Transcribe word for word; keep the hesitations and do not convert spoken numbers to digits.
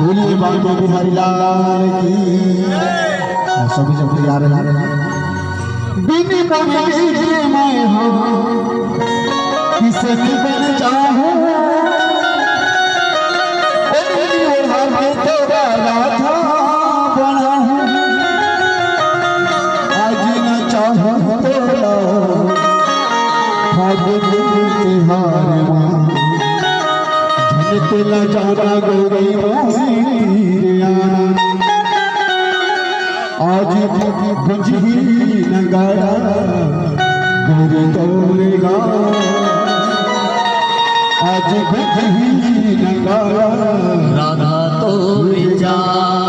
बोलिए बांके बिहारी लाल की। और सभी जब तैयार हैं, बिन मोर के मैं हाँ किसकी बन जाऊं, ओढ़नी ओढ़ा के तोरा राधा बनाऊं। आज न चाहूं तोरा फागुन तिहार मा, झनक न जाना गौरी मोरी रे आना। आज गुंजही नगाड़ा गौरी तोरे गाँव, आज गुंजही नगाड़ा राधा तोरे गाँव।